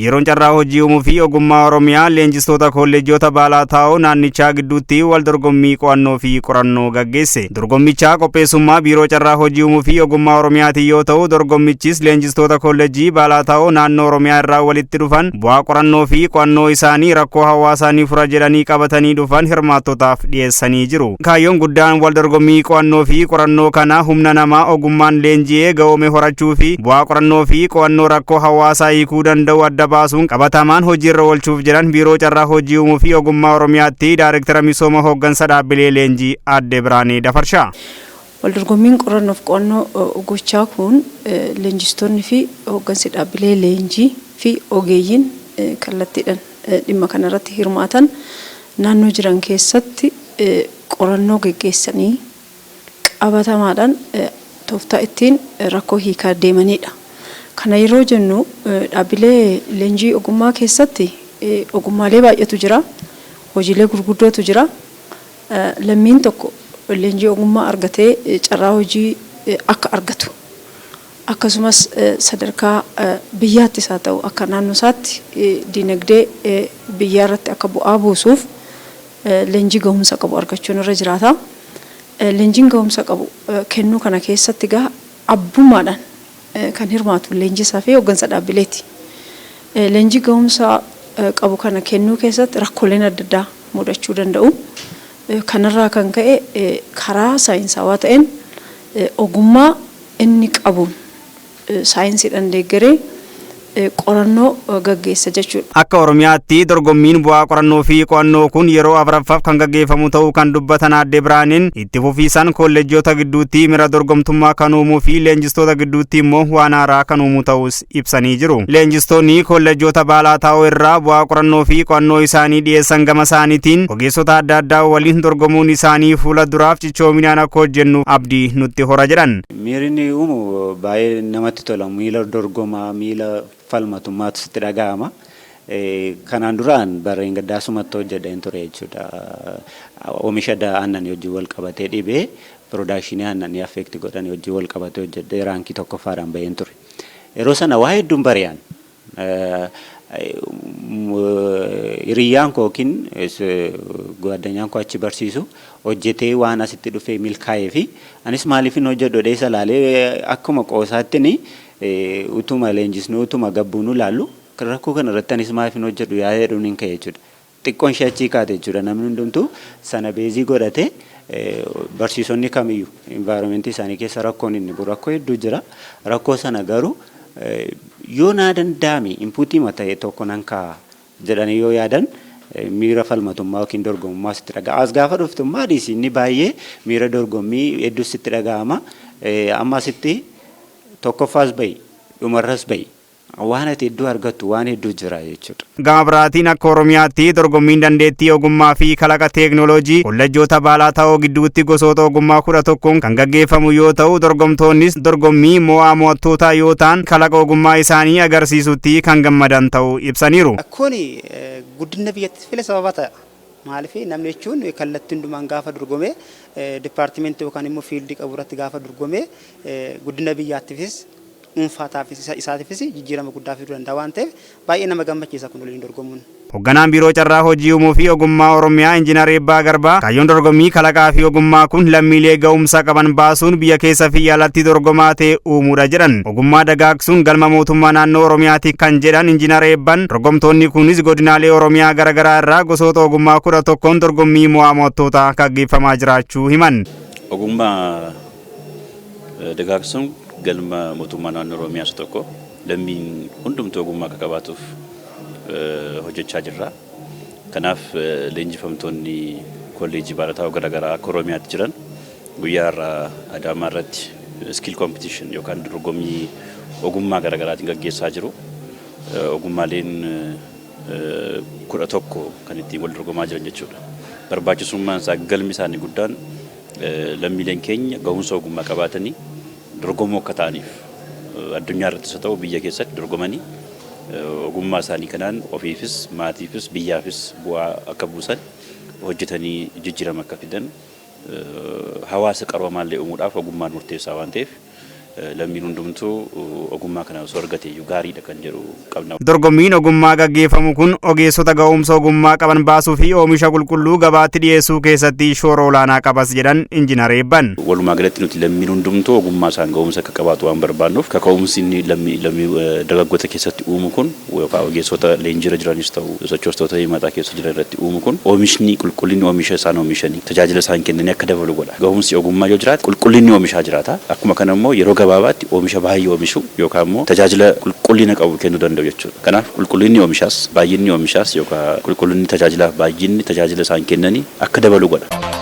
Biiroon Carraa Hojii Uumuu fi Ogummaa Oromiyaa leenjistoota kolleejjota Baalaa Taa'oo naannichaa gidduutti wal dorgommii qo'annoo fi qorannoo gaggeesse. Dorgommichaa qopheessummaa Biiroo Carraa Hojii Uumuu fi Ogummaa Oromiyaatiin yoo ta'u, dorgommichis leenjistoota kolleejjii Baalaa Taa'oo naannoo Oromiyaa irraa walitti dhufan bu'aa qorannoo fi qo'annoo isaanii rakkoo hawaasaa ni fura jedhanii qabatanii dhufan hirmaattotaaf dhiyeessanii jiru. Kaayyoon guddaan wal dorgommii qo'annoo fi qorannoo kana humna namaa ogummaan leenji'ee ga'oome horachuu fi bu'aa qorannoo fi qo'annoo rakkoo hawaasaa hiikuu danda'u adda baasuun qabatamaan hojiirra oolchuuf jedhan Biiroo Carraa Hojii Uumuu fi Ogummaa Oromiyaatti Daayirektara Misooma Hooggansa Dhaabbilee Leenjii Aadde Biraanee Dafarshaa. Waldorgommiin qorannoof qo'annoo gochaa kun leenjistoonni fi hooggansi dhaabbilee leenjii fi ogeeyyiin kallattiidhaan dhimma kanarratti hirmaatan naannoo jiran keessatti qorannoo geggeessanii qabatamaadhaan tooftaa ittiin rakkoo hiikaa deemanidha. Kana yeroo jennu, dhaabbilee leenjii ogummaa keessatti ogummaalee baay'eetu jira. Hojiilee gurguddootu jira. Lammiin tokko leenjii ogummaa argatee carraa hojii akka argatu, akkasumas sadarkaa biyyaattis haa ta'u akka naannoo isaatti diinagdee biyyaa irratti akka bu'aa buusuuf leenjii gahumsa qabu argachuun irra jiraata. Leenjiin gahumsa qabu kennuu kana keessatti gaa abbummaadhaan kan hirmaatu leenjisaa fi hooggansa dhaabbileeti. Leenjii gahumsa qabu kana kennuu keessatti rakkooleen adda addaa mudachuu danda'u. Kanarraa kan ka'e karaa saayinsawaa ta'een ogummaa inni qabuun saayinsiidhaan deeggaree qorannoo gaggeessa jechuudha. Akka Oromiyaatti dorgommiin bu'aa qorannoo fi qo'annoo kun yeroo afuraffaaf kan gaggeeffamu ta'uu kan dubbatan Aadde Biraaneen, itti fufiisaan kolleejjota gidduutti mira dorgomtummaa kan uumuu fi leenjistoota gidduutti immoo waan haaraa kan uumu ta'us ibsanii jiru. Leenjistoonni kolleejjota Baalaa Taa'oo irraa bu'aa qorannoo fi qo'annoo isaanii dhiyeessan gama isaaniitiin ogeessota adda addaa waliin dorgomuun isaanii fuula duraaf cichoominaan akka hojjennu abdii nutti hora jedhan. Miirri inni uumu baay'ee namatti tola. Miila dorgomaa, miila falmatummaatu sitti dhaga'ama. Kanaan duraan barreen gaddaasumatti hojjedheen ture jechuudha. Oomisha aannanii wajjin wal qabatee, dhibee production aannanii affect godhan wajjin wal qabatee hojjedhee rank tokkoffaadhaan baheen ture. Yeroo sana waa hedduun bari'an. Hiriyyaan koo yookiin gaaddanyaan koo achi barsiisu hojjetee waan asitti dhufee milkaa'ee fi anis maaliif hin hojjedhu dheessa laalee, akkuma qoosaattiin utuma leenjisnu, utuma gabbuunu laallu, rakkoo kana irratti anis maaliif hin hojjedhu yaada jedhuun hin ka'e jechuudha. Xiqqoon ishee achii kaate jechuudha. Namni hundumtuu sana base godhatee, barsiisonni kamiyyuu environment isaanii keessa rakkoon inni bu'u rakkoo hedduu jira. Rakkoo sana garuu yoo naa danda'ame input ta'e tokko nan kaa'a jedhanii yoo yaadan, miira falmatummaa yookiin dorgomummaa sitti dhaga'ama. As gaafa dhuftu maadhiis inni baay'ee miira dorgommii hedduu sitti dhaga'ama. Amma asitti tokkoffaas bahi, dhumarras bahi, waan ati hedduu argattu waan hedduu jira jechuudha. Gama biraatiin akka Oromiyaatti dorgommiin dandeettii ogummaa fi kalaqa teeknooloojii kolleejjota Baalaa Taa'oo gidduutti gosoota ogummaa 11n kan gaggeeffamu yoo ta'u, dorgomtoonnis dorgommii mo'aa mo'attootaa yoo ta'an kalaqa ogummaa isaanii agarsiisutti kan gammadan ta'uu ibsaniiru. Kun guddina biyyattiif illee sababa ta'a. Maaliif, namni jechuun kallattii hundumaan gaafa dorgome, department yookaan immoo field qabu irratti gaafa dorgome, guddina biyyaattiifis dhuunfaataafis isaatiifis jijjiirama guddaa fiduu danda'a waan ta'eef, baay'ee nama gammachiisa kun waliin dorgomuun. Hoogganaan Biiroo Carraa Hojii Uumuu fi Ogummaa Oromiyaa Injiinar Eebbaa Garbaa, kaayyoon dorgommii kalaqaa fi ogummaa kun lammiilee ga'umsa qaban baasuun biyya keessa fi alatti dorgomaa ta'e uumuudha jedhan. Ogummaa dagaagsuun galma mootummaa naannoo Oromiyaati kan jedhan Injiinar Eebbaan, dorgomtoonni kunis godinaalee Oromiyaa garaagaraa irraa gosoota ogummaa 11n dorgommii mo'aa mo'attootaa gaggeeffamaa jiraachuu himan. Ogummaa dagaagsuun galma mootummaa naannoo Oromiyaa isa tokko. Lammiin hundumtuu ogummaa akka qabaatuuf hojjechaa jirra. Kanaaf leenjifamtoonni kolleejjii barataa garaagaraa akka Oromiyaatti jiran guyyaa har'aa Adaamaa irratti skill competition yookaan dorgommii ogummaa garaagaraatiin gaggeessaa jiru. Ogummaaleen 11 kan ittiin wal dorgomaa jiran jechuudha. Barbaachisummaan isaa, galmi isaanii guddaan lammiileen keenya gahumsa ogummaa qabaatanii dorgomoo akka ta'aniif, addunyaa irrattis haa ta'u biyya keessatti dorgomanii ogummaa isaanii kanaan ofiifis, maatiifis, biyyaafis bu'aa akka buusan, hojjetanii jijjiirama akka fidan, hawaasa qaroomaallee uumuudhaaf ogummaan murteessaa waan ta'eef. Lammiin hundumtuu ogummaa kana osoo argate iyyuu gaariidha kan jedhu qabna. Dorgommiin ogummaa gaggeeffamu kun ogeessota ga'umsa ogummaa qaban baasuu fi oomisha qulqulluu gabaatti dhiyeessuu keessatti shoora olaanaa qabas jedhan Injiinar Eebban. Walumaa galatti nuti lammiin hundumtuu ogummaa isaan ga'umsa akka qabaatu waan barbaannuuf, kaka'umsi inni lammii lammii dargaggoota keessatti uumu kun yookaan ogeessota leenjiirra jiranis ta'u sochoostoota mataa keessa jiran irratti uumu kun, oomishni, qulqullinni oomisha isaan oomishanii, tajaajila isaan kennanii akka dabalu godha. Ga'umsi ogummaa yoo jiraate, qulqullinni oomishaa jiraata. Akkuma kana immoo yeroo gabaabaatti oomisha baay'ee oomishu yookaan immoo tajaajila qulqullina qabu kennuu danda'u jechuudha. Kanaaf qulqullinni oomishaas, baay'inni oomishaas yookaan qulqullinni tajaajilaaf baay'inni tajaajila isaan kennanii akka dabalu godha.